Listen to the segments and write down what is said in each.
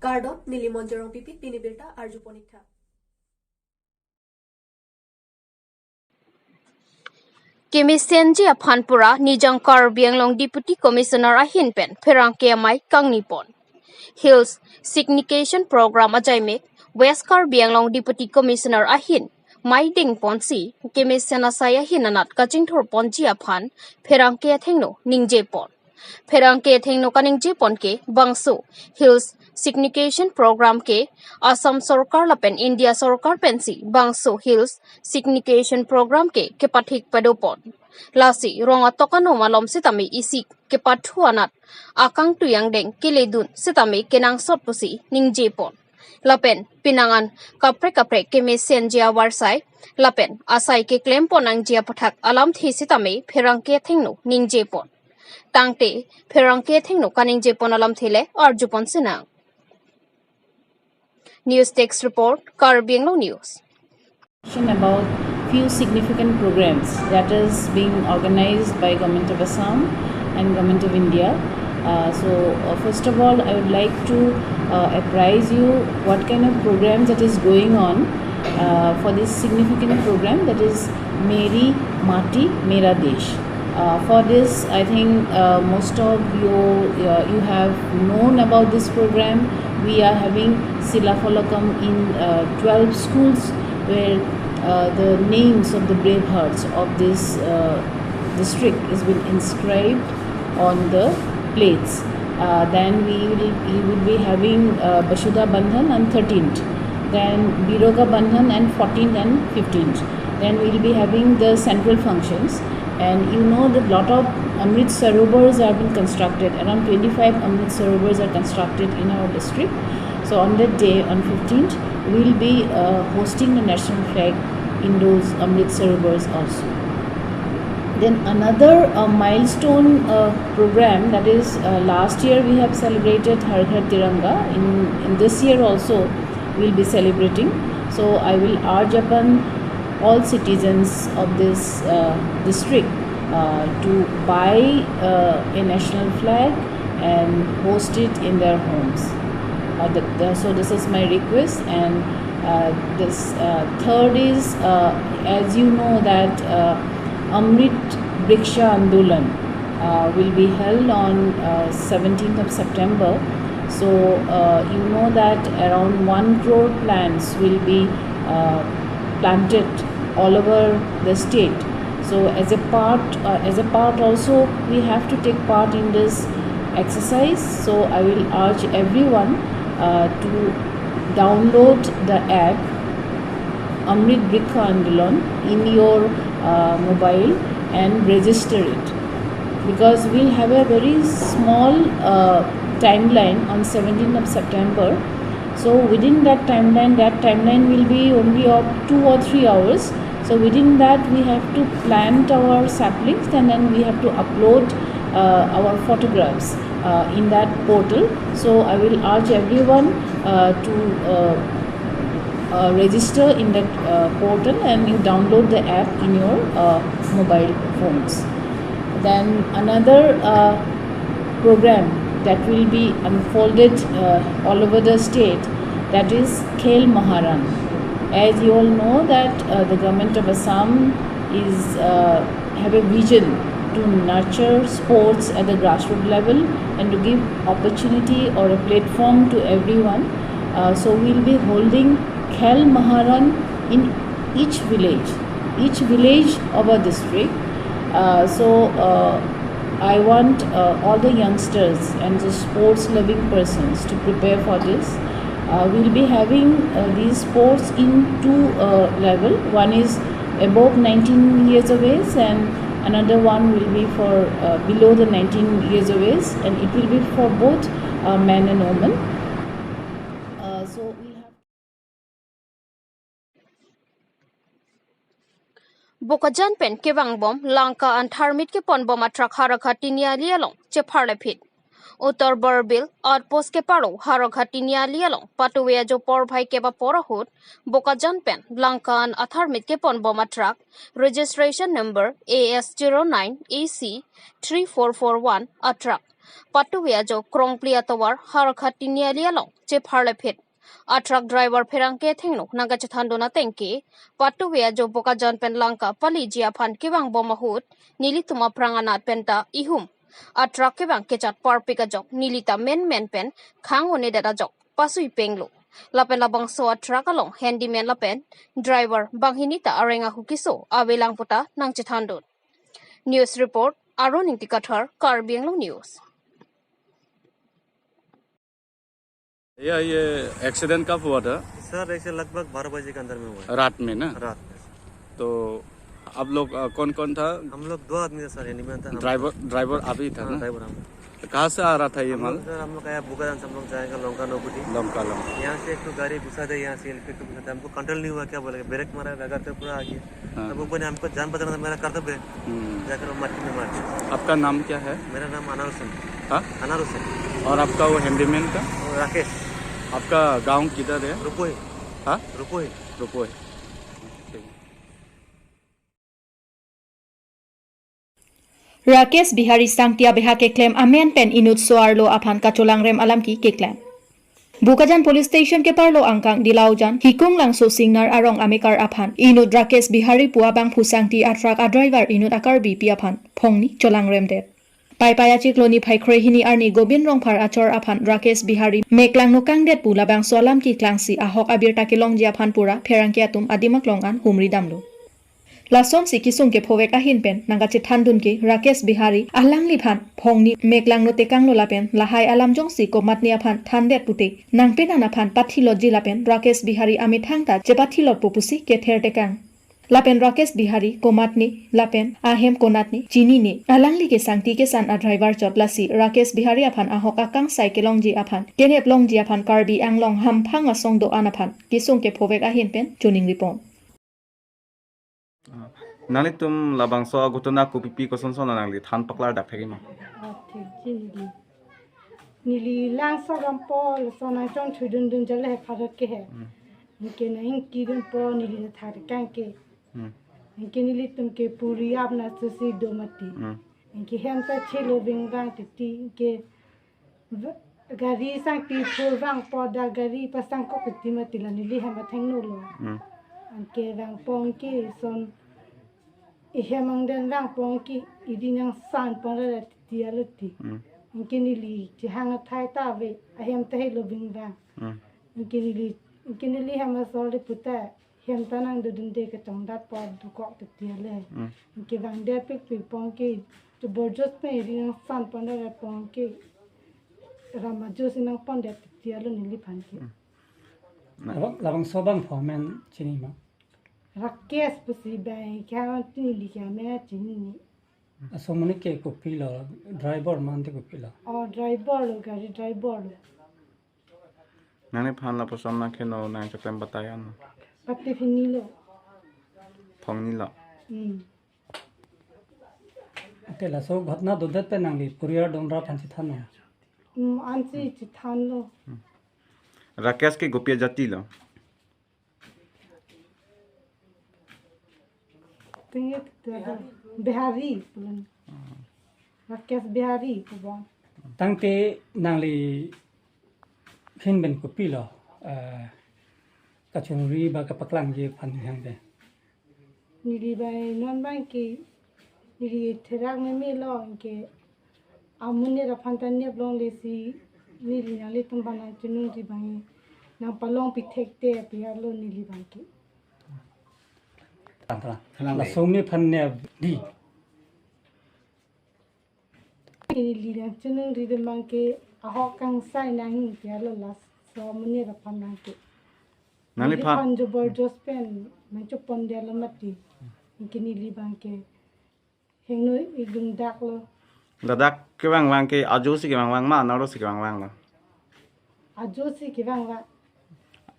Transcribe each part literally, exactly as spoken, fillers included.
Kardom, neli Monjorong Pipit, pini birta arjupon ik tha. Kemesenji aphan pura Nijang Karbi Anglong Deputy Commissioner ahin pen pherangke amei kangnipon. Hills Signification Program ajaimek West Karbi Anglong Deputy Commissioner ahin mei dengponsi kemesen asai ahin anat kachingthurponji aphan pherangke athengno ningjepon. Pherangke athengno kaningjepon ke bangso Hills Signification Program ke Assam Sorkar lapen India Sorkar pensi bangso Hills Signification Program ke kepathik padopon. Lasi rong atok anom alom sitame isi kepathu anat akangtui angdeng keledun sitame kenangsot pusi ningjepon. Lapen pinangan kaprek kaprek kemesenji avarsai lapen asai keklempon nangji aputhak alamthe sitame pherangke athengno ningjepon. Tangte pherangke athengno kaningjepon alamthe le arjupon sinang. News Desk Report, Karbi Anglong News. About few significant programs that is being organized by Government of Assam and Government of India. Uh, so, uh, first of all, I would like to uh, apprise you what kind of programs that is going on uh, for this significant program, that is Meri Mati Mera Desh. Uh, for this, I think uh, most of you uh, you have known about this program. We are having Sila Falakam in uh, twelve schools where uh, the names of the brave hearts of this uh, district has been inscribed on the plates. Uh, then we will, we will be having uh, Basudha Bandhan on thirteenth, then Biroga Bandhan on fourteenth and fifteenth. Then we will be having the central functions, and you know that lot of Amrit Sarovars have been constructed. Around twenty-five Amrit Sarovars are constructed in our district. So on that day, on fifteenth, we will be uh, hosting the national flag in those Amrit Sarovars also. Then another uh, milestone uh, program, that is uh, last year we have celebrated Har Ghar Tiranga. In, in this year also we'll be celebrating. So I will urge upon all citizens of this uh, district uh, to buy uh, a national flag and host it in their homes. Uh, the, the, so this is my request. And uh, this uh, third is, uh, as you know that uh, Amrit Briksha Andolan uh, will be held on uh, seventeenth of September. So uh, you know that around one crore plants will be uh, planted all over the state. So as a part, uh, as a part also, we have to take part in this exercise. So I will urge everyone uh, to download the app Amrit Briksha Andolan in your uh, mobile and register it, because we'll have a very small uh, timeline on seventeenth of September. So within that timeline, that timeline will be only of two or three hours. So within that, we have to plant our saplings, and then we have to upload uh, our photographs uh, in that portal. So I will urge everyone uh, to uh, uh, register in that uh, portal, and you download the app in your uh, mobile phones. Then another uh, program that will be unfolded uh, all over the state, that is Khel Maharan. As you all know that uh, the government of Assam is uh, have a vision to nurture sports at the grassroots level and to give opportunity or a platform to everyone. Uh, so we'll be holding Khel Maharan in each village, each village of our district. Uh, so uh, I want uh, all the youngsters and the sports loving persons to prepare for this. Uh, we'll be having uh, these sports in two uh, level. One is above nineteen years of age, and another one will be for uh, below the nineteen years of age, and it will be for both uh, men and women. Uh, so we'll have Bokajan pen kevangbom Lanka an tharmit keponbom atrak Harakhat Tiniali along chepharlephit. Uttar Barbil outpost keparlo Howraghat Tiniali along patuve ajo porphai kep apor ahut Bokajan pen Lanka an atharmit kepon bom a truck registration number A S zero nine A C three four four one a truck patuve ajo krongpli atovar Howraghat Tiniali along chepharlephit. A truck driver pherangke athengno nangkachethandun ateng ke patuve ajo Bokajan pen Lanka paliji aphan kevang bom ahut nelitum aphrang anat penta ihum a truck kevang kechat parpik ajok nelita menmen pen khang-un-edet ajok pasui penglo. Lapen labangso a truck along handyman lapen driver banghini ta areng ahu keso avelang puta nangchethandun. News report, Arun Ingti Kathar, Karbi Anglong News. भैया, ये एक्सीडेंट कब हुआ था? सर, ऐसे लगभग बारह बजे के अंदर में हुआ है। रात में ना? रात में। तो आप लोग अ, कौन कौन था? हम लोग दो आदमी थे सर, हैंडीमैन था, हम ड्राइवर था। ड्राइवर आप ही था हाँ, ना? ड्राइवर हम। तो कहाँ से आ रहा था ये हम माल? लोग सर, हम लोग आया बुकाजान से, हम लोग जाएगा लंका नौकुटी। लंका लंका। यहाँ से एक तो गाड़ी घुसा दे, यहाँ से हेलीकॉप्टर घुसा दे, हमको कंट्रोल नहीं हुआ, क्या बोलेगा, ब्रेक मारा, रगड़ तो पूरा आ गया। हाँ। अब ऊपर ने हमको जान बचाना था, मेरा कर्तव्य है, हम्म। जाकर वो मट्टी में मार दिया। आपका नाम क्या है? मेरा नाम अनार हुसैन। हाँ? अनार हुसैन। और आपका वो हैंडीमैन का? वो राकेश। आपका गांव किधर है? रुपोही। हाँ? रुपोही। रुपोही। Rakesh Bihari Sangti abeha keklem amen pen inut so-arlo aphan kacholangrem alam ki keklem. Bokajan Police Station keparlo angkang Dilaujan Hikung Langso Singnar arong amekar aphan inut Rakesh Bihari pu abangphu Sangti a truck a driver inut a Karbipi aphan phongni cholangremdet. Paipai achiklo niphai kre hini arni Gobin Rongphar achor aphan Rakesh Bihari meklangno kangdet pu labangso alam ki klangsi ahok abirta kelongji aphan pura pherangke atum adimak long an humri damlo. Lasonsi kesung kephovek ahin pen nangkachethandun ke Rakesh Bihari alangliphan phongni meklangno tekanglo lapen lahai alam jongsi komatne aphan thandet pute nangpenan aphan pathilotji lapen Rakesh Bihari amethang ta chepathilotpo pusi kether tekang. Lapen Rakesh Bihari komatne lapen ahem konatne chinine. Alangli ke Sangti kesan a driver chot, lasi Rakesh Bihari aphan ahok akangsai kelongji aphan kenep longji aphan Karbi Anglong hamphang asong do-an aphan kesung kephovek ahin pen choningripon. Nanglitum labangso aghotona kopipi kosonson nangli than paklar dak thek ma? Athekji neli. Neli langso gampo laso nangchongthui dundun jale he pharot ke he. Anke nangingki dunpo neli thar kang ke. Hmm. Anke nelitum ke puri apna susi do mati. Hmm. Anke hem ta chelo vingvang titi anke v- gari Sangti phur vangpo, dak gari pasangkok titi mati, la neli hem athengno lo. Hmm. Anke vangpo anke son ihem angden vangpo anke iri nangsan pon ra titi alo ti. Hmm. Anke neli chehang athai ta ave, ahem ta helo vingvang. Hmm. Anke neli, anke neli hem asol di puta hem ta nangdodunde kachongdatpo dokok titi ale. Hmm. Anke vangde pikpik po anke to borjos pen iri nangsan pon ra po anke ram ajo si nangpondet titi alo neliphan ke. Na- Labang, labangso abangphu amen chini ma? Rakesh pusi bai kya neli kya me chinine. Laso amonit ke kopilo, driver mate kopilo? O driver lo, gari driver lo. Nangliphan lapuson nangkeno nangchoklem batai an? Pati phini lo. Phongni lo. Hmm. Ante laso ghotona dodet pen nangli puriar donra aphan chethan nang? Hmm, ansi chethan lo. Rakesh ke kopi ajati lo? Tingit Bihari pulang. Rakesh Bihari kubon. Tangte nangli phin pen kopilo, eh, kachongri ba kapaklangji aphan hang de? Neli bai non bang ke neli therak meme lo ke amonit aphan ta nep longle si neli nanglitum aphan nangchiningri bang nangpalong pithek te pi alo neli bang ke. Tang tang. Laso amonit aphan nep di. Neli nangchiningri dun bang ke ahok kangsai nangji alo laso amonit aphan bang ke. Nangliphan Neliphan jobor jos pen nangchopondet lo mati. Anke neli bang ke hingno idung dak lo. Ladak kevangvang ke ajo si kevangvang ma, anaro si kevangvang lo? Ajo si kevangvang.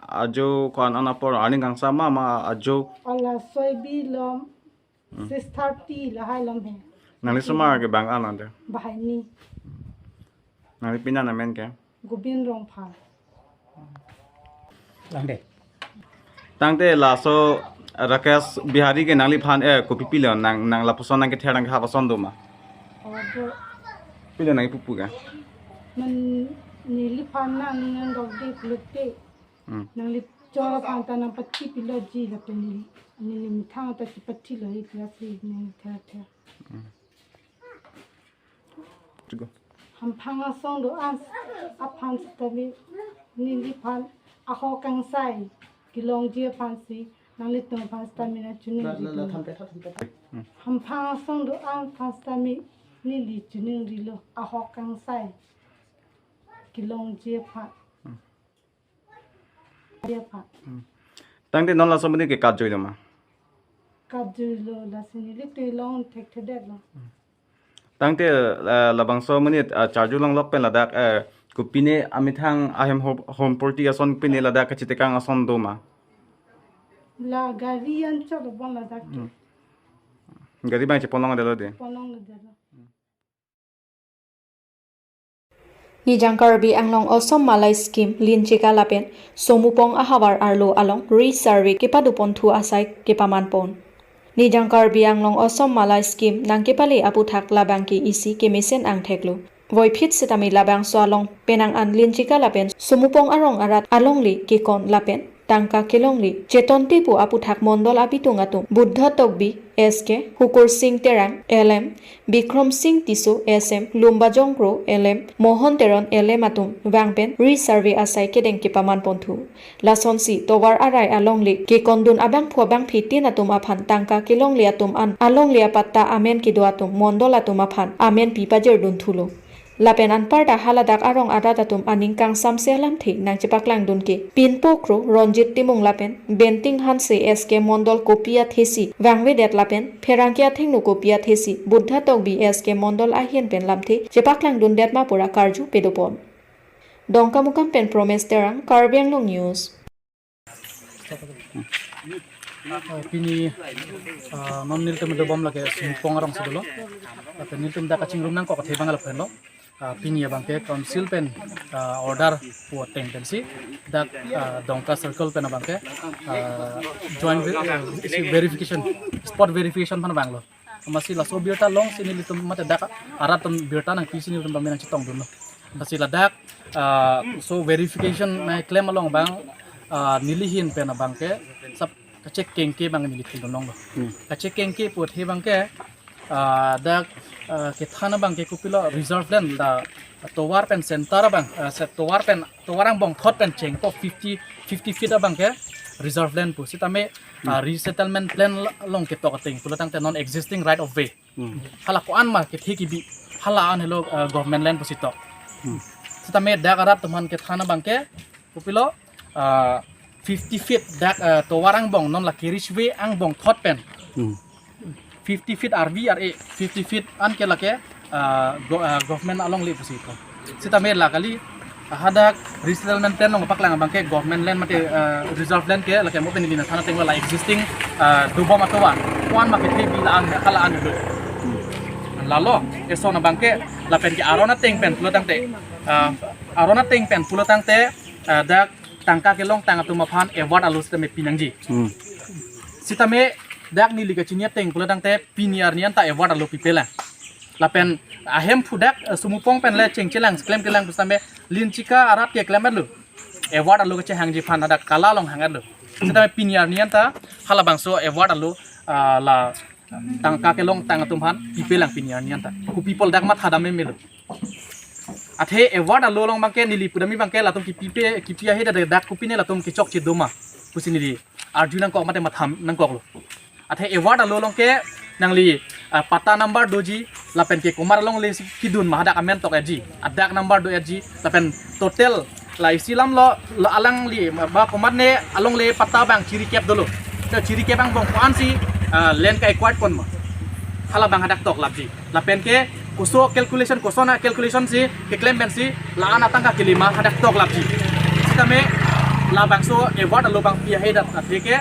Ajo ko-an apor, arni kangsam ma, ma ajo? Ola soibi lom, six thirty lahai lom he. Nangli osomar kevang an ante? Bahai ni. Nangli pini amen ke? Gobin Rongphar. Langde. Tangte laso Rakesh Bihari ke nangliphan, eh, kopi pilo, nang, nang lapuson nangkether nangkehap ason do ma? Oh, do. Pilo nangkipupu ke? Man, neliphan nang nangdokde pulote. Hmm. Nangli chor aphan ta nangpathi piloji lapen neli, neli methang ta chepathiloji, pila si nangther ther. Hmm. Chego. Hamphang asong do-an aphan sitame neliphan ahok kangsai kelongji aphansi nanglitum aphan sitame nangchiningrilo. Hmm. Hamphang asong do-an aphan sitame neli chiningrilo, ahok kangsai kelongji aphan. Hmm. Dia pa. Hmm. Tangte non laso amonit ke kat juilo ma? Kat juilo, lasi neli tui long thekthedetlo. Hmm. Tangte, eh, labangso amonit, eh, charju longlok pen ladak, eh, kopine amethang ahem ho-, home party ason pine ladak kachitekang ason do ma? La gari anchot lo bon ladak ke. Hmm. Gari abang cheponlongledetlo de. Ponlongledetlo. Nijang Karbi Anglong Osom Malai Scheme Linchika lapen Somupong ahavar arlo along resurvey kepadoponthu asai kepamanpon. Nijang Karbi Anglong Osom Malai Scheme nangkepale aputhak labang ke isi kemesen angtheklo. Voiphit sitame labangso along penang an Linchika lapen Somupong arong arat alongle kekon lapen tangka kelongle chetonte pu aputhak mondol abitung atum Buddha Tokbi S K, Hukur Sing Terang L M, Bikrom Sing Tisso S M, Lumbajong Kro L M, Mohon Teron L M atum vangpen resurvey asai kedeng kepamanponthu. Lasonsi tovar arai alongle kekondun abangphu abangphi tin atum aphan tangka kelongle atum an alongle apatta amen kedo atum mondol atum aphan amen pi pajirdunthulo. Lapen anparta haladak arong arat atum aning kangsamse alamthe nangchepaklangdun ke Pinpo Kro, Ronjit Timung lapen Benting Hanse S K mondol kopi athesi vangvedet lapen pherangke athengno kopi athesi Buddha Tokbi S K mondol ahin pen lamthe chepaklangdundet ma pura karju pedopon. Dongkamukam pen Promes Terang, Karbi Anglong News. Ah, pini, ah, non nelitum dobom lake Somupong arongsi dolo. Lapen nelitum dak kachingrum nangkok athe abang lapen lo. Ah, pini abang ke council pen, ah, order pu ateng pensi dak, ah, Dongka circle pen abang ke, ah, joint ve-, ah, isi verification, spot verification aphan vanglo. Amatsi laso birta longsi nelitum mate dak arat atum birta nangpisi nelitum pame nangchetongdunlo. Amatsi ladak, ah, so verification nangklem along abang, ah, neli ahin pen abang ke sap kachekengke abang neli thildunlonglo. Hmm. Kachekengke pu athe abang ke, ah, dak, ah, kethan abang ke kopilo reserve land, dak tovar pen center abang, ah, se-, tovar pen, tovar angbong thot pen chengpo fifty, fifty feet abang ke reserve land pu. Sitame, ah, resettlement plan la-, along ketok ateng pulo tangte non existing right of way. Hmm. Hala ko-an ma kethe kebi, hala an helo, ah, government land pusi tok. Hmm. Sitame dak arat atum aphan kethan abang ke kopilo, ah, fifty feet dak, ah, tovar angbong non la carriage way angbong thot pen. Hmm. Fifty feet arvi ar-e, fifty feet an ke lake, ah, go-, ah, government alongle pusi ko. Sitame la kali, ah, hadak resettlement plan along paklang abang ke government land mate, ah, reserve land ke lake mo pen neli nangthan ateng la existing, ah, dobom atovar. Ko-an ma kethe kebi la an, hala an do. Lalo, eson abang ke lapen ke aron ateng pen pulo tangte, ah, aron ateng pen pulo tangte, ah, dak tangka kelongtang atum aphan award alo sitame pinangji. Hmm. Sitame dak neli kachini ateng pulo tangte pini arni anta award alo pipelang. Lapen ahemphu dak, eh, Somupong pen le chengchelang, klemchelang pu sitame Linchika arat ke klemlo. Award alo kachehangji aphan hadak kala along hanglo. Sitame pini arni anta halabangso award alo, ah, la tangka kelongtang atum aphan pipelang pini arni anta. Kopi apot dak matha dam melo. Athe award alo along abang ke neli pudamji abang ke latum kipipe, kipi ahe dak, dak kopine latum kechokche do ma pusi neli arju nangkok mate matham nangkoklo. Athe award alo along ke nangli, ah, patta number doji lapen ke komat alongle si kedun ma hadak amen tok-etji. Adak number do-etji lapen total la isi lam lo, lo alangli ba komatne alongle patta abang chirikep dolo. To chirikep angbong ko-ansi, ah, land ke-acquired pon ma. Halabang hadak toklapji. Lapen ke koso calculation, koson a-calculation si keklem pensi la-an atangka kelima hadak toklapji. Sitame labangso award alo abang pi ahe dak athe ke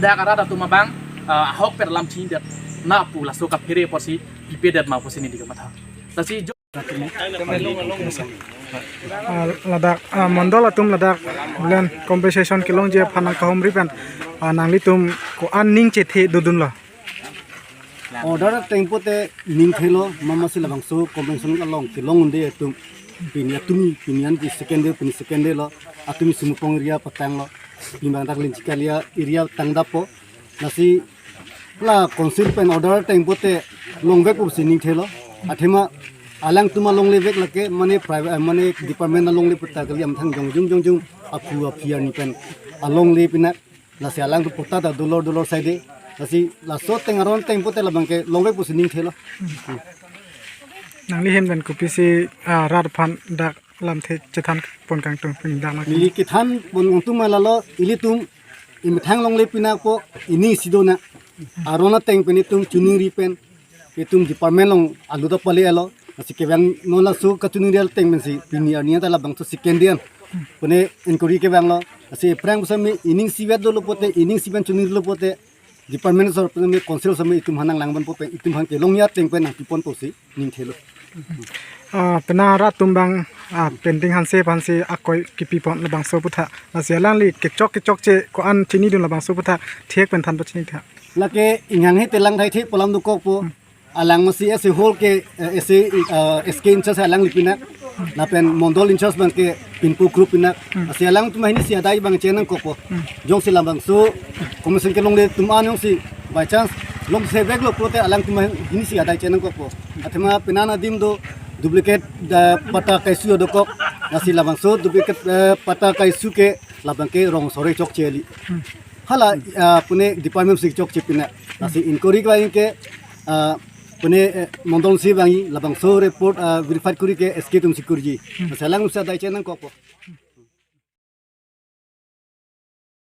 dak arat atum abang, ah, ahokpet alam chinidetna pu laso kaphere apotsi pipedet ma pusi neli kamatha. Lasi jo- Tangka kelong, tangka kelong, tangka kelong. Ah, ladak, ah, mondol atum ladak land compensation kelongji aphan nangkahumri pen, ah, nanglitum ko-an ning chethe dodunlo? Order ateng pote ning thelo, mama si labangso compensation along kelong un-e atum. Pini atum, pini an di second day, pini second day lo, atum Sumupong area patanglo. Pini bang dak Linchikalia area tangdappo. Lasi la council pen order ateng pote longvek pusi ning thelo. Athema alangtum alongle vek lake mane private, eh, mane department alongle puta kali amthang jongjung jongjung aphu aphi arni pen alongle pinak. Lasi alangtum puta ta dolor dolor side. Lasi laso ateng aron ateng pote labang kelongvek pusi ning thelo. Nangli ahin pen kopisi, ah, rat aphan dak lamthe chethan pon kangtung pini dak nang. Neli kethan pon kangtung ma lalo, ilitum emethang longle pinakpo, ining isi do na. Aron ateng pen itum chiningri pen itum department along alu ta pale alo. Lasi kevang non laso kachiningri ateng pensi pini arni ta labangso second day an pune inquiry kevanglo. Lasi aphrang sami ining isivet dolo pote, ining isivet chiningri lo pote, department sor pune council sami itum aphan nanglang ponpo pen, itum aphan kelongji ateng pen nangpi ponpo si ning thelo. Ah, penang rat atum bang, ah, pending hanse aphansi akoi kipi pon labangso aphuthak. Lasi alangli kechok kechokche ko-an chinidun labangso aphuthak thek pen than pachini tha. Lake inghang he telang thai the pu alam dokokpo. Alang masi ese whole ke, eh, ese, eh, S K in charge alangli pinak. Lapen mondol in charge bang ke Pinpo group pinak. Hmm. Lasi alangtum ahin isi adai bang chenangkokpo. Hmm. Jongsi labangso commission kelongle atum an jongsi by chance longse veklo pote alangtum ahin isi adai chenangkokpo. Athema penang adim do duplicate, eh, patta kaisu dokok. Lasi labangso duplicate, eh, patta kaisu ke labang ke rong sore chokche kali. Hmm. Hala, ah, pune department si chokche pinak. Lasi inquiry kevang ke, ah, pune, eh, mondol si vangji labangso report, ah, verified kori ke S K atum si kurji. Hmm. Lasi alangtum si adai chenangkokpo.